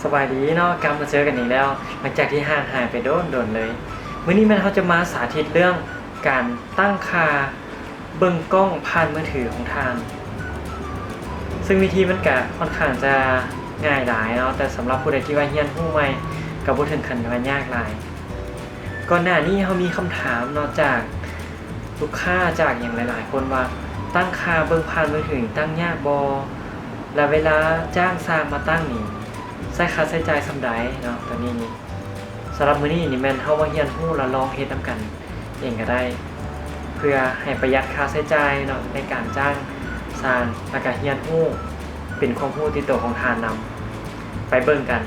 ສະບາຍດີເນາະ ກັບມາເຈີກັນອີກແລ້ວ ຫຼັງຈາກທີ່ຫ່າງຫາຍໄປດົນໆເລີຍ. ມື້ນີ້ແມ່ນເຮົາຈະມາສາທິດເລື່ອງການຕັ້ງຄ່າເບິ່ງກ້ອງຜ່ານມືຖືຂອງທ່ານ, ເຊິ່ງວິທີມັນກະຂ້ອນຂ້າງຈະງ່າຍດາຍເນາະ, ແຕ່ສຳລັບຜູ້ໃດທີ່ວ່າຮຽນຮູ້ໃໝ່ ກະບໍ່ເຖິງຂັ້ນວ່າຍາກຫຼາຍ. ກ່ອນໜ້ານີ້ເຮົາມີຄຳຖາມເນາະ ຈາກລູກຄ້າ ຈາກຫຍັງຫຼາຍໆຄົນວ່າ ຕັ້ງຄ່າເບິ່ງຜ່ານມືຖືນີ້ຕັ້ງຍາກບໍ່? ແລະເວລາຈ້າງຊ່າງມາຕັ້ງນີ້ ໃຊ້ຄ່າໃຊ້ຈ່າຍສ່ຳໃດເນາະ? ໂຕນີ້ນີ້ ສຳລັບມື້ນີ້ນີ້ແມ່ນເຮົາມາຮຽນຮູ້ ແລະລອງເຮັດນຳກັນເອງກະໄດ້ ເພື່ອໃຫ້ປະຢັດຄ່າໃຊ້ຈ່າຍເນາະ ໃນການຈ້າງຊ່າງ ແລະກະຮຽນຮູ້ ເປັນຄວາມຮູ້ຕິດໂຕຂອງທ່ານນຳ. ໄປເບິ່ງກັນ.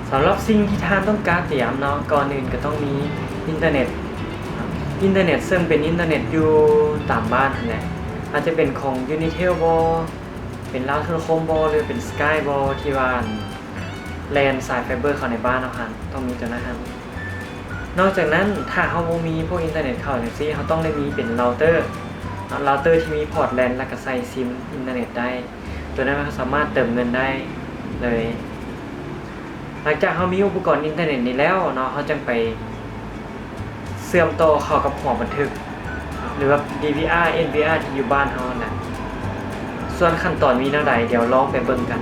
ສຳລັບສິ່ງທີ່ທ່ານຕ້ອງການຕຽມເນາະ ກ່ອນອື່ນກະຕ້ອງມີອິນເຕີເນັດ, ອິນເຕີເນັດເຊິ່ງເປັນອິນເຕີເນັດຢູ່ຕາມບ້ານຫັ້ນແຫຼະ, ອາດຈະເປັນຂອງຢູນິເທວບໍ ເປັນລາວເທີລະຄົມບໍ ຫຼືເປັນສະກາຍບໍ ທີ່ວ່າແລ່ນສາຍໄຟເບີເຂົ້າໃນບ້ານເຮົາຫັ້ນ ຕ້ອງມີໂຕນັ້ນຫັ້ນ. ນອກຈາກນັ້ນ ຖ້າເຮົາບໍ່ມີພວກອິນເຕີເນັດເຂົ້າຈັ່ງຊີ້ ເຮົາຕ້ອງໄດ້ມີເປັນເຣົາເຕີເນາະ, ເຣົາເຕີທີ່ມີພອດແລນ ແລະກະໃສ່ຊິມອິນເຕີເນັດໄດ້. ໂຕນັ້ນເຮົາສາມາດເຕີມເງິນໄດ້ເລີຍ. ຫຼັງຈາກເຮົາມີອຸປະກອນອິນເຕີເນັດນີ້ແລ້ວເນາະ ເຮົາຈຶ່ງໄປເຊື່ອມຕໍ່ເຂົ້າກັບຫົວບັນທຶກ ຫຼືວ່າດີວີອາ ເອັນວີອາ ທີ່ຢູ່ບ້ານເຮົາຫັ້ນແຫຼະ. ສ່ວນຂັ້ນຕອນມີແນວໃດ ດຽວລອງໄປເບິ່ງກັນ.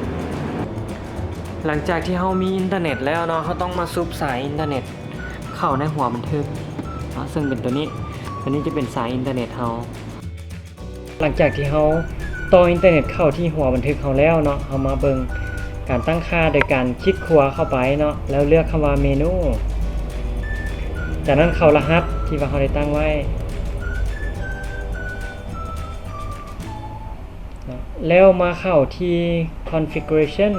ຫຼັງຈາກທີ່ເຮົາມີອິນເຕີເນັດແລ້ວເນາະ ເຮົາຕ້ອງມາຊຸບສາຍອິນເຕີເນັດເຂົ້າໃນຫົວບັນທຶກເນາະ ເຊິ່ງເປັນໂຕນີ້, ໂຕນີ້ຈະເປັນສາຍອິນເຕີເນັດເຮົາ. ຫຼັງຈາກທີ່ເຮົາຕໍ່ອິນເຕີເນັດເຂົ້າທີ່ຫົວບັນທຶກເຮົາແລ້ວເນາະ ເຮົາມາເບິ່ງການຕັ້ງຄ່າໂດຍການຄລິກຂວາເຂົ້າໄປເນາະ ແລ້ວເລືອກຄຳວ່າເມນູ. ຈາກນັ້ນເຂົ້າລະຫັດທີ່ວ່າເຮົາໄດ້ຕັ້ງໄວ້ເນາະ ແລ້ວມາເຂົ້າທີ່ຄອນຟິກກູເຣຊັນ.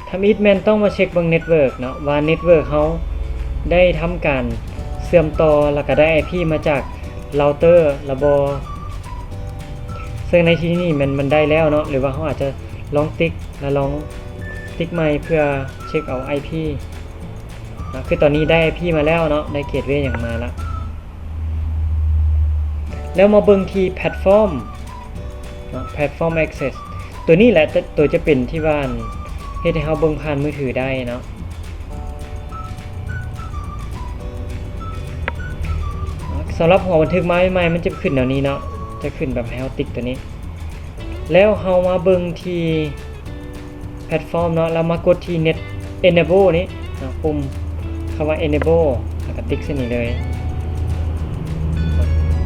ທຳອິດແມ່ນຕ້ອງມາເຊັກເບິ່ງເນັດເວີກເນາະ ວ່າເນັດເວີກເຮົາໄດ້ທຳການເຊື່ອມຕໍ່ ແລ້ວກະໄດ້ໄອພີມາຈາກເຣົາເຕີລະບໍ່. ເຊິ່ງໃນທີ່ນີ້ແມ່ນມັນໄດ້ແລ້ວເນາະ ຫຼືວ່າເຮົາອາດຈະລອງຕິກ ແລະລອງຕິກໃໝ່ເພື່ອເຊັກເອົາໄອພີເນາະ. ຄືຕອນນີ້ໄດ້ໄອພີມາແລ້ວເນາະ ໄດ້ເກດເວຫຍັງມາລະ. ແລ້ວມາເບິ່ງທີ່ແພລດຟອມເນາະ ແພລດຟອມແອັກເຊັສ ໂຕນີ້ແຫຼະ ໂຕຈະເປັນທີ່ວ່າເຮັດໃຫ້ເຮົາເບິ່ງຜ່ານມືຖືໄດ້ເນາະ. ສຳລັບຫົວບັນທຶກມາໃໝ່ໆ ມັນຈະຂຶ້ນແນວນີ້ເນາະ ຈະຂຶ້ນແບບໃຫ້ເຮົາຕິກໂຕນີ້. ແລ້ວເຮົາມາເບິ່ງທີ່ແພລດຟອມເນາະ ແລ້ວມາກົດທີ່ເນັດ ເອເນເບິ້ນນີ້ເນາະ ປຸ່ມຄຳວ່າເອເນເບິ້ນ ແລ້ວກະຕິກໃສ່ນີ້ເລີຍ.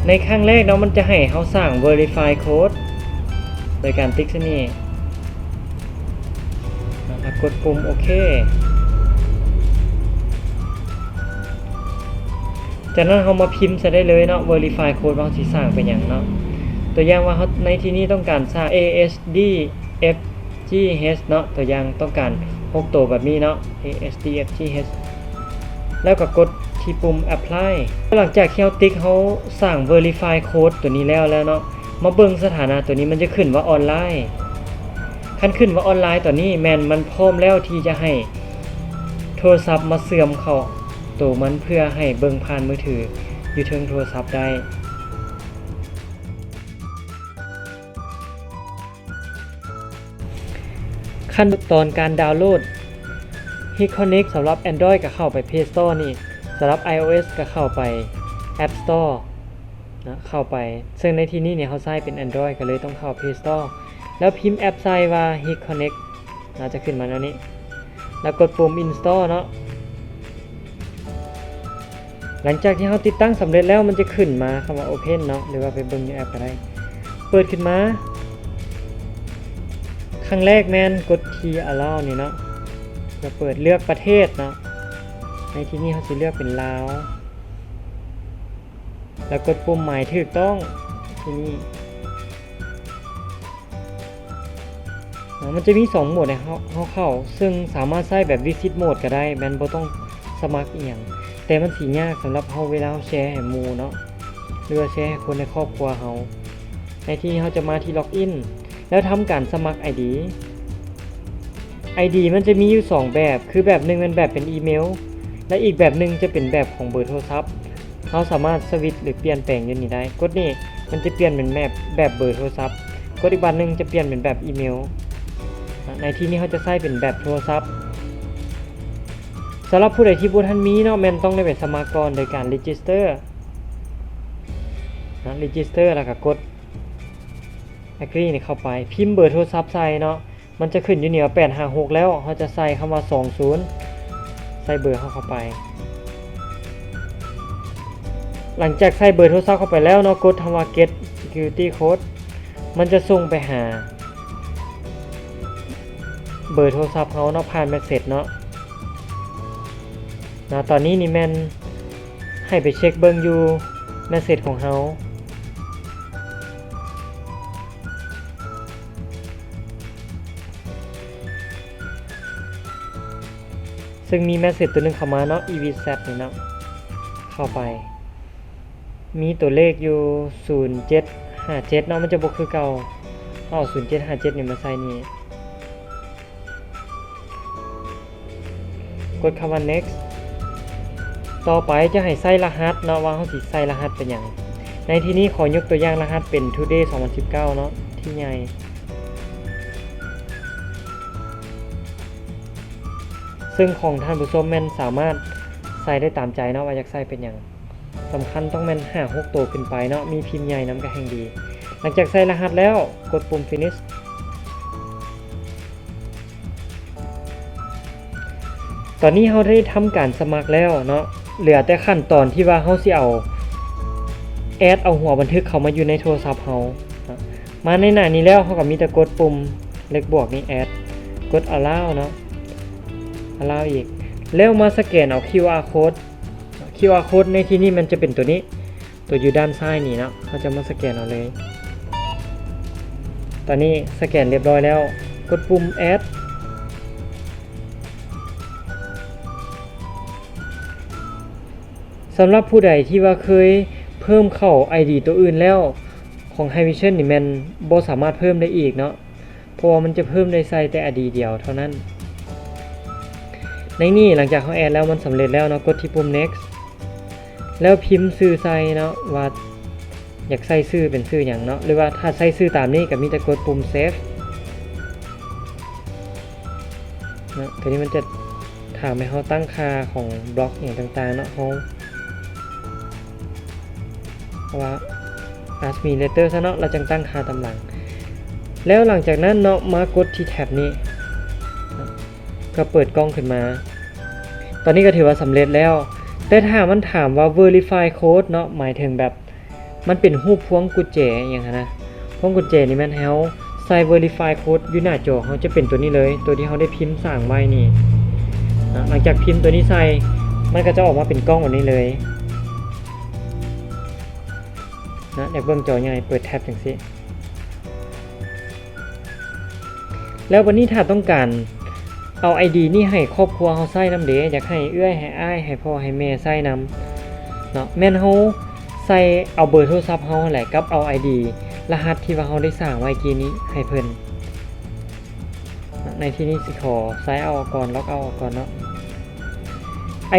ໃນຄັ້ງແລກເນາະ ມັນຈະໃຫ້ເຮົາສ້າງເວຣິຟາຍໂຄດ ໂດຍການຕິກໃສ່ນີ້ ແລ້ວກະກົດປຸ່ມໂອເຄ. ຈາກນັ້ນເຮົາມາພິມໃສ່ໄດ້ເລີຍເນາະ ເວຣິຟາຍໂຄດວ່າເຮົາຊິສ້າງເປັນຫຍັງເນາະ. ຕົວຢ່າງວ່າເຮົາ ໃນທີ່ນີ້ຕ້ອງການສ້າງ ເອ ເອັສ ດີ ເອັຟ ຈີ ເອັດ ເນາະ ຕົວຢ່າງຕ້ອງການຫົກໂຕແບບນີ້ເນາະ ເອ ເອັສ ດີ ເອັຟ ຈີ ເອັດ ແລ້ວກະກົດທີ່ປຸ່ມແອັບພລາຍ. ຫຼັງຈາກທີ່ເຮົາຕິກ ເຮົາສ້າງເວຣິຟາຍໂຄດໂຕນີ້ແລ້ວແລ້ວເນາະ ມາເບິ່ງສະຖານະໂຕນີ້ ມັນຈະຂຶ້ນວ່າອອນລາຍ. ຄັນຂຶ້ນວ່າອອນລາຍຕອນນີ້ ແມ່ນມັນພ້ອມແລ້ວທີ່ຈະໃຫ້ໂທລະສັບມາເຊື່ອມເຂົ້າໂຕມັນ ເພື່ອໃຫ້ເບິ່ງຜ່ານມືຖືຢູ່ເທິງໂທລະສັບໄດ້. ຂັ້ນຕອນການດາວໂຫຼດ HitConnect ສຳລັບ Android ກະເຂົ້າໄປ Play Store ນີ້, ສຳລັບ iOS ກະເຂົ້າໄປ App Store ເນາະ ເຂົ້າໄປ. ເຊິ່ງໃນທີ່ນີ້ນີ້ເຮົາໃຊ້ເປັນ Android ກະເລີຍຕ້ອງເຂົ້າ Play Store ແລ້ວພິມແອັບໃສ່ວ່າ HitConnect ເນາະ ຈະຂຶ້ນມາແນວນີ້ ແລ້ວກົດປຸ່ມ Install ເນາະ. ຫຼັງຈາກທີ່ເຮົາຕິດຕັ້ງສຳເລັດແລ້ວ ມັນຈະຂຶ້ນມາຄຳວ່າ Open ເນາະ ຫຼືວ່າໄປເບິ່ງຢູ່ແອັບກະໄດ້. ເປີດຂຶ້ນມາ ຄັ້ງແລກແມ່ນກົດທີ່ Allow ນີ້ເນາະ ເພື່ອເປີດ, ເລືອກປະເທດເນາະ ໃນທີ່ນີ້ເຮົາຊິເລືອກເປັນລາວ ແລ້ວກົດປຸ່ມໝາຍຖືກຕ້ອງທີ່ນີ້. ມັນຈະມີສອງໂໝດໃຫ້ເຮົາ ເຮົາເຂົ້າ ເຊິ່ງສາມາດໃຊ້ແບບ Visit Mode ກະໄດ້ ແມ່ນບໍ່ຕ້ອງສະໝັກອີ່ຫຍັງ, ແຕ່ມັນຊິຍາກສຳລັບເຮົາເວລາເຮົາແຊໃຫ້ໝູ່ເນາະ ຫຼືວ່າແຊໃຫ້ຄົນໃນຄອບຄົວເຮົາ. ໃນທີ່ນີ້ເຮົາຈະມາທີ່ Login ແລ້ວທຳການສະໝັກ ID. ID ມັນຈະມີຢູ່ສອງແບບ ຄືແບບໜຶ່ງແມ່ນແບບເປັນອີເມວ ແລະ ອີກແບບໜຶ່ງຈະເປັນແບບຂອງເບີໂທລະສັບ. ເຮົາສາມາດສະວິດ ຫຼື ປ່ຽນແປງຢູ່ນີ້ໄດ້. ກົດນີ້ ມັນຈະປ່ຽນເປັນແບບ ແບບເບີໂທລະສັບ. ກົດອີກບາດໜຶ່ງຈະປ່ຽນເປັນແບບອີເມວ. ໃນທີ່ນີ້ເຮົາຈະໃຊ້ເປັນແບບໂທລະສັບ. ສຳລັບຜູ້ໃດທີ່ບໍ່ທັນມີເນາະ ແມ່ນຕ້ອງໄດ້ໄປສະໝັກກ່ອນໂດຍການ register ນະ register ແລ້ວກໍກົດ agree ນີ້ເຂົ້າໄປ ພິມເບີໂທລະສັບໃສ່ເນາະ. ມັນຈະຂຶ້ນຢູ່ນີ້ວ່າແປດຫ້າຫົກ ແລ້ວເຮົາຈະໃສ່ຄຳວ່າສອງສູນ ໃສ່ເບີເຮົາເຂົ້າໄປ. ຫຼັງຈາກໃສ່ເບີໂທລະສັບເຂົ້າໄປແລ້ວເນາະ ກົດຄຳວ່າ get security code ມັນຈະສົ່ງໄປຫາເບີໂທລະສັບເຮົາເນາະ ຜ່ານ message ເນາະ. ນະ ຕອນນີ້ນີ້ແມ່ນໃຫ້ໄປເຊັກເບິ່ງຢູ່ message ຂອງເຮົາ. ເຊິ່ງມີ message ຕົວໜຶ່ງເຂົ້າມາເນາະ EVSAT ນີ້ເນາະ ເຂົ້າໄປ ມີຕົວເລກຢູ່ສູນເຈັດຫ້າເຈັດເນາະ ມັນຈະບໍ່ຄືເກົ່າ. ເຮົາເອົາສູນເຈັດຫ້າເຈັດນີ້ມາໃສ່ນີ້ ກົດຄຳວ່າ next. ຕໍ່ໄປຈະໃຫ້ໃສ່ລະຫັດເນາະ ວ່າເຮົາຊິໃສ່ລະຫັດເປັນຫຍັງ. ໃນທີ່ນີ້ຂໍຍົກຕົວຢ່າງລະຫັດເປັນ today ສອງພັນສິບເກົ້າເນາະ ທີ່ໃຫຍ່ ເຊິ່ງຂອງທ່ານຜູ້ຊົມແມ່ນສາມາດໃສ່ໄດ້ຕາມໃຈເນາະ ວ່າຢາກໃສ່ເປັນຫຍັງ. ສຳຄັນຕ້ອງແມ່ນຫ້າຫົກໂຕຂຶ້ນໄປເນາະ ມີພິມໃຫຍ່ນຳກໍແຮ່ງດີ. ຫຼັງຈາກໃສ່ລະຫັດແລ້ວ ກົດປຸ່ມ finish. ຕອນນີ້ເຮົາໄດ້ທຳການສະໝັກແລ້ວເນາະ ເຫຼືອແຕ່ຂັ້ນຕອນທີ່ວ່າເຮົາຊິເອົາ add ເອົາຫົວບັນທຶກເຂົ້າມາຢູ່ໃນໂທລະສັບເຮົາເນາະ. ມາໃນໜ້ານີ້ແລ້ວ ເຮົາກໍມີແຕ່ກົດປຸ່ມເລກບວກນີ້ add ກົດ allow ເນາະ allow ອີກ ແລ້ວມາສະແກນເອົາ QR code. QR code ໃນທີ່ນີ້ມັນຈະເປັນຕົວນີ້ ຕົວຢູ່ດ້ານຊ້າຍນີ້ເນາະ ເຮົາຈະມາສະແກນເອົາເລີຍ. ຕອນນີ້ສະແກນລຽບຮ້ອຍແລ້ວ ກົດປຸ່ມ add. ສຳລັບຜູ້ໃດທີ່ວ່າເຄີຍເພີ່ມເຂົ້າ ID ຕົວອື່ນແລ້ວ ຂອງ Hikvision ນີ້ແມ່ນບໍ່ສາມາດເພີ່ມໄດ້ອີກເນາະ ເພາະວ່າມັນຈະເພີ່ມໄດ້ໃສ່ແຕ່ ID ດຽວເທົ່ານັ້ນ. ໃນນີ້ ຫຼັງຈາກເຮົາ add ແລ້ວ ມັນສຳເລັດແລ້ວເນາະ ກົດທີ່ປຸ່ມ next ແລ້ວພິມຊື່ໃສ່ເນາະ ວ່າຢາກໃສ່ຊື່ເປັນຊື່ຫຍັງເນາະ ຫຼືວ່າຖ້າໃສ່ຊື່ຕາມນີ້ກໍມີແຕ່ກົດປຸ່ມ save ເນາະ. ຕົວນີ້ມັນຈະ ຖາມໃຫ້ເຮົາຕັ້ງຄ່າຂອງບລັອກຫຍັງຕ່າງໆເນາະ ເຮົາເອົາວ່າ ask me later ຊະເນາະ ແລ້ວຈັ່ງຕັ້ງຄ່າຕາມຫຼັງ. ແລ້ວຫຼັງຈາກນັ້ນເນາະ ມາກົດທີ່ແທັບນີ້ ກໍເປີດກ້ອງຂຶ້ນມາ. ຕອນນີ້ກໍຖືວ່າສຳເລັດແລ້ວ ແຕ່ຖ້າມັນຖາມວ່າ verify code ເນາະ ໝາຍເຖິງແບບ ມັນເປັນຮູບພວງກຸນແຈອີ່ຫຍັງຫັ້ນນະ. ພວງກຸນແຈນີ້ແມ່ນໃຫ້ເຮົາໃສ່ verify code ຢູ່ໜ້າຈໍເຮົາ ຈະເປັນຕົວນີ້ເລີຍ ຕົວທີ່ເຮົາໄດ້ພິມສ້າງໄວ້ນີ້ນະ. ຫຼັງຈາກພິມຕົວນີ້ໃສ່ ມັນກໍຈະອອກມາເປັນກ້ອງແບບນີ້ເລີຍນະ. ຢາກເບິ່ງຈໍໃຫຍ່ ເປີດແທັບຈັ່ງຊີ້. ແລ້ວບັດນີ້ຖ້າຕ້ອງການເອົາ ID ນີ້ໃຫ້ຄອບຄົວເຮົາໃຊ້ນຳເດ ຢາກໃຫ້ເອື້ອຍ ໃຫ້ອ້າຍ ໃຫ້ພໍ່ ໃຫ້ແມ່ໃຊ້ນຳເນາະ ແມ່ນເຮົາໃສ່ເອົາເບີໂທລະສັບເຮົາຫັ້ນແຫຼະ ກັບເອົາ ID ລະຫັດທີ່ວ່າເຮົາໄດ້ສ້າງໄວ້ກີ້ນີ້ໃຫ້ເພິ່ນ. ໃນທີ່ນີ້ຊິຂໍ sign out ອອກກ່ອນ log out ອອກກ່ອນເນາະ.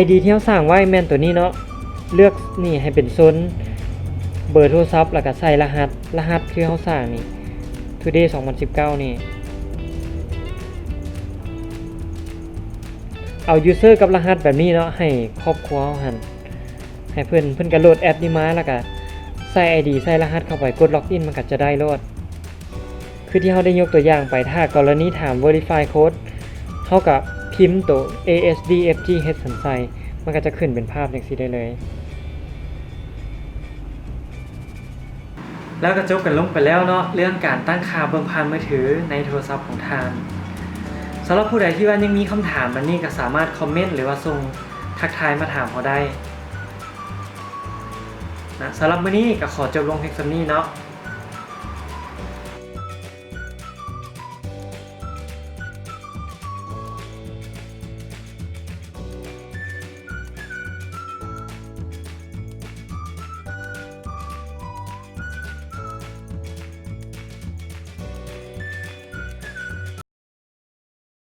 ID ທີ່ເຮົາສ້າງໄວ້ແມ່ນຕົວນີ້ເນາະ ເລືອກນີ້ໃຫ້ເປັນໂຊນເບີໂທລະສັບ ແລ້ວກໍໃສ່ລະຫັດ ລະຫັດຄືເຮົາສ້າງນີ້ today ສອງພັນສິບເກົ້ານີ້. ເອົາ user ກັບລະຫັດແບບນີ້ເນາະ ໃຫ້ຄອບຄົວເຮົາຫັ້ນ ໃຫ້ເພິ່ນ ເພິ່ນກໍໂຫຼດແອັບນີ້ມາ ແລ້ວກໍໃສ່ ID ໃສ່ລະຫັດເຂົ້າໄປ ກົດ login ມັນກໍຈະໄດ້ໂລດ. ຄືທີ່ເຮົາໄດ້ຍົກຕົວຢ່າງໄປ ຖ້າກໍລະນີຖາມ verify code ເຮົາກໍພິມໂຕ ASDFGH ໃສ່ ມັນກໍຈະຂຶ້ນເປັນພາບຈັ່ງຊີ້ໄດ້ເລີຍ. ແລ້ວກໍຈົບກັນລົງໄປແລ້ວເນາະ ເລື່ອງການຕັ້ງຄ່າເບິ່ງຜ່ານມືຖືໃນໂທລະສັບຂອງທ່ານ. ສຳລັບຜູ້ໃດທີ່ວ່າຍັງມີຄຳຖາມແບບນີ້ ກໍສາມາດຄອມເມັນ ຫຼືວ່າສົ່ງທັກທາຍມາຖາມເຮົາໄດ້ນະ. ສຳລັບມື້ນີ້ກໍຂໍຈົບລົງພຽງສ່ຳນີ້ເນາະ.